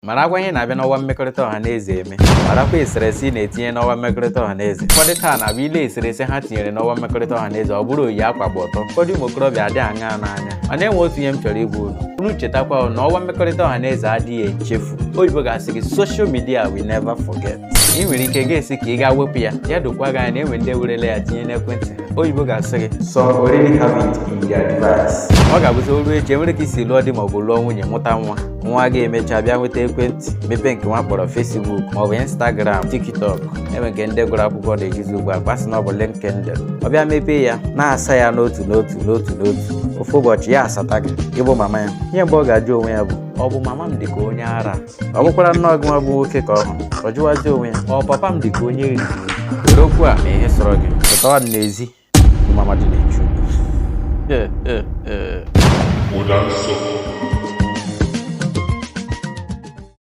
Marakwa ihe na-abịa n'ọwa mmekọrịta ọha na eze eme. Marakwa eserese ị na-etinye n'ọwa mmekọrịta ọha na eze. Ụfọdụ taa na-abụ ile eserese ha tinyere n'ọwa mmekọrịta ọha na eze, ọ bụrụ oyi akwa gba ọtọ. Ụfọdụ ụmụ okorobịa adịghị aṅa n'anya. Mana enwe otu ihe m chọrọ igwa unu. Unu chetakwa na ọwa mmekọrịta ọha na eze adịghị echefu. Oyibo ga-asị gị, "Social media will never forget." Ị nwere ike ga-esi ka ị gaa wepụ ya, ya dokwa gị anya na enwe ndị werela ya tinye n'ekwentị ha. Oyibo ga-asị gị, "Some already have it in their device." Ọ ga-abụzi oru echi, enwere ka isi lụọ di maọbụ lụọ nwunye, mụta nwa, nwa ga-emecha bịa nweta ekwentị, mepee nke nwa kpọrọ Facebook maọbụ Instagram, TikTok, enwe nke ndị gụrụ akwụkwọ na-ejizi ugbu a kpasị na ọ bụ LinkedIn. Ọ bịa mepee ya, na-asa ya n'otu n'otu n'otu n'otu. Ofu ụbọchị ya asata gị ịbụ mama ya. Ihe mgbe ọ ga-ajụ onwe ya bụ, ọ bụ mama m dị ka onye ara? Ọ bụkwara nnọọ gị nwa bụ nwoke ka ọ hụrụ, ọ jụwazi onwe ya, ọ papa m dị ka onye eriri? Were okwu a ma ihe sọrọ gị pụtawa n'ezi bụ mama dị na-echu. Ụda nsọ.